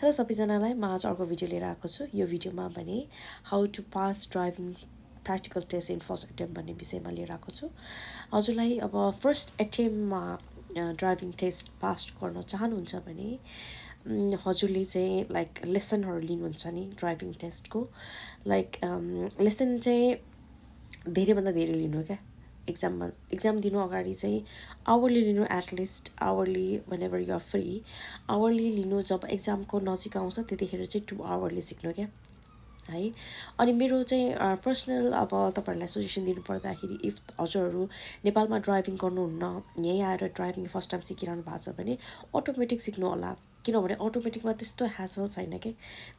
Hello सबैजनालाई म आज अर्को भिडियो लिएर आएको छु। यो भिडियोमा भने how to pass driving practical test in first attempt भन्ने विषयमा लिएर आएको छु। हजुरलाई अब फर्स्ट एटेम्पमा ड्राइभिङ टेस्ट पास गर्न चाहनुहुन्छ भने हजुरले चाहिँ लाइक लेसनहरू लिनुहुन्छ नि ड्राइभिङ टेस्टको। लाइक लेसन चाहिँ धेरैभन्दा धेरै लिनु क्या। एक्जाम दिनु अगाडि चाहिँ आवरली लिनु, at least hourly whenever you are free hourly लिनु। जब एक्जामको नजिक आउँछ त्यतिखेर चाहिँ 2 आवरली सिक्नु क्या है। अनि मेरो चाहिँ पर्सनल अब तपाईँहरूलाई सजेसन दिनु पर्दाखेरि इफ हजुरहरू नेपालमा ड्राइभिङ गर्नुहुन्न, यहीँ आएर ड्राइभिङ फर्स्ट टाइम सिकिरहनु भएको छ भने अटोमेटिक सिक्नु होला। किनभने अटोमेटिकमा त्यस्तो ह्यासल छैन कि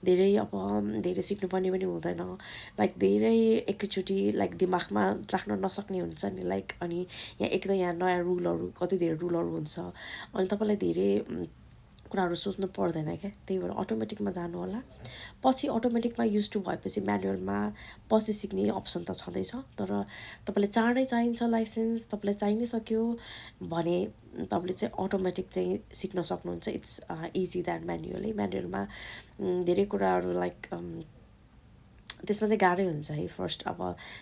धेरै सिक्नुपर्ने पनि हुँदैन। लाइक धेरै एकैचोटि लाइक दिमागमा राख्न नसक्ने हुन्छ नि। लाइक अनि यहाँ नयाँ रुलहरू, कति धेरै रुलहरू हुन्छ अनि तपाईँलाई धेरै कुराहरू सोच्नु पर्दैन क्या। त्यही भएर अटोमेटिकमा जानु होला। पछि अटोमेटिकमा युज टु भएपछि म्यानुअलमा पछि सिक्ने अप्सन त छँदैछ। तर तपाईँले चाँडै चाहिन्छ लाइसेन्स, तपाईँलाई चाहि नै सक्यो भने तपाईँले चाहिँ अटोमेटिक चाहिँ सिक्न सक्नुहुन्छ। इट्स इजी द्यान म्यानुअल है। म्यानुअलमा धेरै कुराहरू लाइक त्यसमा चाहिँ गाह्रै हुन्छ है। फर्स्ट अब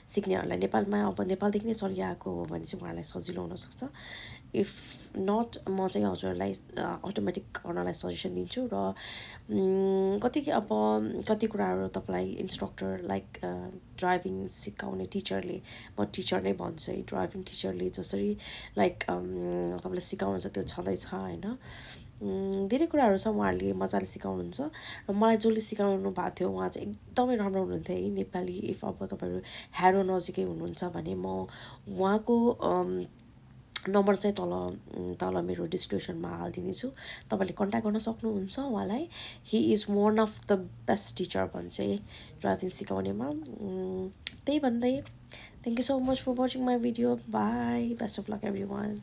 सिक्नेहरूलाई नेपालमा अब नेपालदेखि नै चलिआएको हो भने चाहिँ उहाँलाई सजिलो हुनसक्छ। इफ नट म चाहिँ हजुरलाई अटोमेटिक गर्नलाई सजेसन दिन्छु। र कति कुराहरू तपाईँलाई इन्स्ट्रक्टर लाइक ड्राइभिङ सिकाउने टिचरले, म टिचर नै भन्छु है, ड्राइभिङ टिचरले जसरी लाइक तपाईँलाई सिकाउनुहुन्छ त्यो छँदैछ होइन। धेरै कुराहरू छ, उहाँहरूले मजाले सिकाउनुहुन्छ। र मलाई जसले सिकाउनु भएको थियो उहाँ चाहिँ एकदमै राम्रो हुनुहुन्थ्यो है, नेपाली। इफ अब तपाईँहरू ह्यारो नजिकै हुनुहुन्छ भने म उहाँको नम्बर चाहिँ तल मेरो डिस्क्रिप्सनमा हालिदिनेछु। तपाईँले कन्ट्याक्ट गर्न सक्नुहुन्छ उहाँलाई। He is one of the best teacher भन्छ है ड्राइभिङ सिकाउनेमा। त्यही भन्दै thank you so much for watching my video. Bye, best of luck every one.